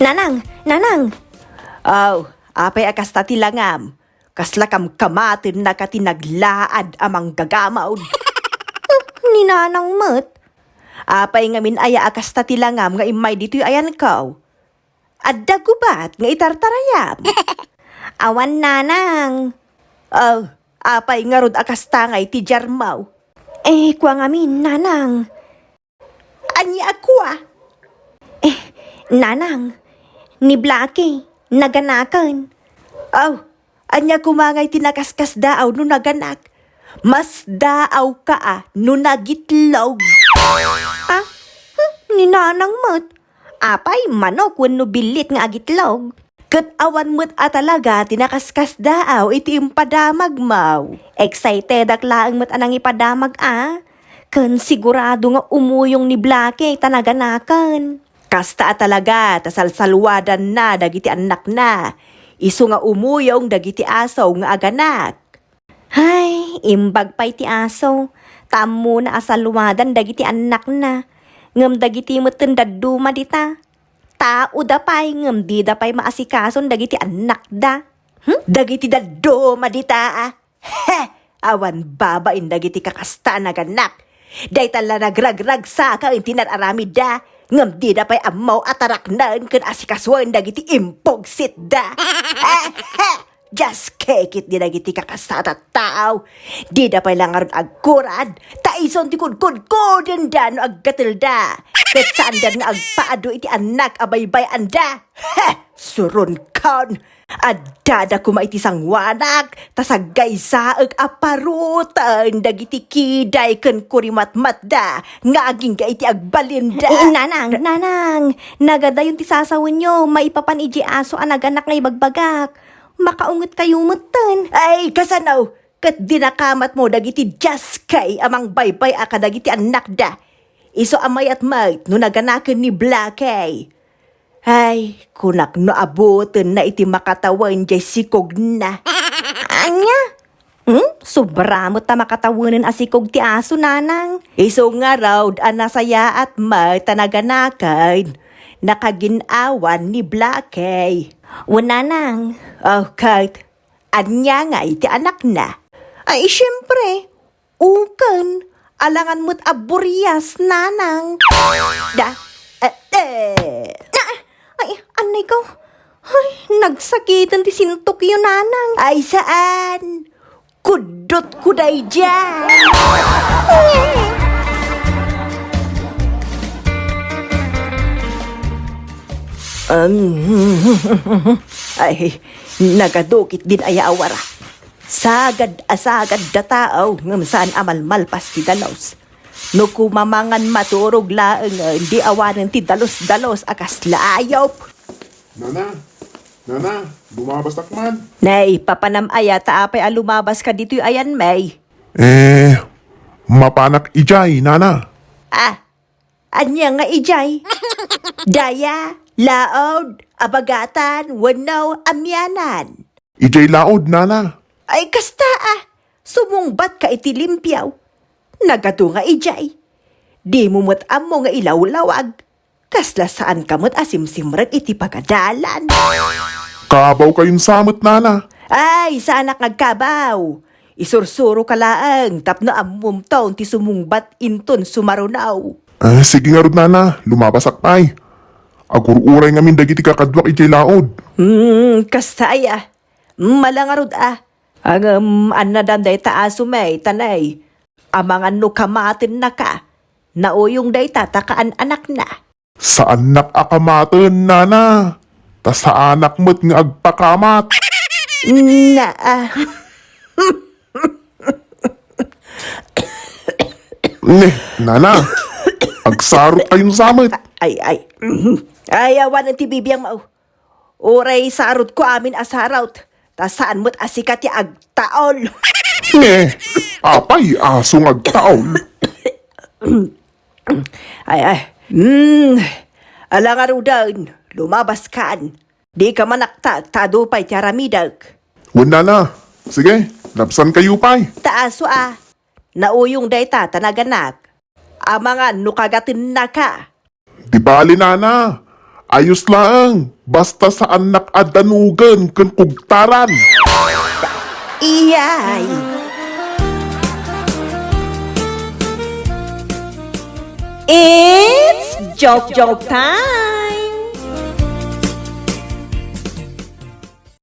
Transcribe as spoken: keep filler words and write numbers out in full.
Nanang, nanang! Aw, apay a kasta ti langam? Kasla kamkamatennaka ti naglaad a manggagamod. Ni nanang met. Apay ngamin aya a kasta ti langam nga immay ditoy ayanko? Adda gubat nga itartarayam. Awan, nanang. Oh, apay ngarud a kasta nga iti jarmaw? Eh, kua ngamin, nanang. Ania a kua? Eh, nanang, ni Blackie, naganaken. Aw, ania koma nga iti nakaskasdaaw no naganak? Mas daawka a no nagitlog. Ah? Hmm, ni nanang met. Apay, manok wenno billit nga agitlog? Ket awan met a talaga ti nakaskasdaaw iti impadamagmo. Excitedak laeng met a nangipadamag a. Ken sigurado nga umuyong ni Blackie ta naganaken. Kasta a talaga ta salsalwadanna dagiti annakna. Isu nga umuyong dagiti aso nga aganak. Hay, imbag pay ti aso. Ta ammona a salwadan dagiti annakna. Ngem dagiti metten dadduma dita. Taoda pay, ngem dida pay maasikason dagiti annakda. Hmm? Dagiti dadduma dita, a. He! Awan babain dagiti kakasta a naganak. Dayta la nagragragsaka iti nar-aramidda, ngem dida pay ammo a taraknen ken asikasoen dagiti impugsitda. He! He! Dios, kekit di dagiti kakasta a tattao. Dida pay la ngarud agkurad, ta isun ti kudkudkodenda no aggatelda. Ket saanda nga agpaadu iti annak a baybay-anda. Heh! Suronkon! Addada koma iti sangoanak, ta saggaysaek a paruten dagiti kiday ken kurimatmatda nga agingga iti agbalinda. Eh, nanang, nanang, nagadayon ti sasawenyo, maipapan idiay aso a naganak nga ibagbagak. Makaungetkayo metten. Ay, kasano? Ket dinakamatmo dagiti diaskay a mangbaybay-a kadagiti annakda. Isu a mayat met no naganaken ni Blackie. Ay, kunak no abutenna iti makatawen diay sikogna. Ania? Hmm? Sobra met ta makatawenen a sikog ti aso, nanang. Isu ngarud a nasayaat met ta naganaken, nakagin-awan ni Blackie. Wen, nanang. Oh, ket ania ngay ti anakna? Ay, siempre, uken, alangan met a burias, nanang. Da, eh, eh. Ah, ay, anay ko. Ay, nagsakiten ti sintokyo, nanang. Ay, saan? Kuddotko daydiay. Ay, nagadukit din aya awara. Sagad a sagad da tao ngem saan a malmalpas ti dalos. No kumamangan maturog laeng, di awanen ti dalos-dalos a kasla ayop. Nana, nana, lumabasak man. Nay, papanam aya ta apay a lumabas ka ditoy ayan, may? Eh, mapanak ijay, nana. Ah, ania nga ijay? Daya, laod, abagatan, wenno amianan. Ijay laod, nana. Ay, kasta a, sumungbat ka iti limpio. Nagadu nga ijay. Dimo met ammo nga ilawlawag. Kasla saan ka met a simsimrek iti pagadalan. Kabaw kayon sa met, nana. Ay, saanak nga agkabaw. Isursuro ka laeng tapno ammomton ti sumungbat inton sumarunaw. Ah, sige ngarud, nana, lumabasak pay. Agur-uray ngamin dagiti kakaduak idiay laod. Hmm, kasta aya. Mala ngarud a. Ngem, annadan dayta aso may, tanay. Amangan no kamatennaka. Nauyong dayta ta kaan-anakna. Saannak a kamaten, nana. Ta saanak met nga agpakamat. Na, ah. Ne, nana. Agsarot kayon sa met. Ay, ay. Ay, awan ti bibiang mao. Uray sarotko amin a sarot, ta saan met a sika ti agtaol. Ne, apay aso nga agtaol? Ay, ay. Hmm. Ala ngaruden, lumabas kan. Di ka manaktak, ta adu pay ti aramidek. Wen, nana. Sige, lapsan kayo pay. Ta aso a. Nauyong dayta, ta naganak. Amangan no kagatennaka. Di bali, nana. Ayos laeng, basta saannak a danugen ken kugtaran. Iyay! It's joke joke time!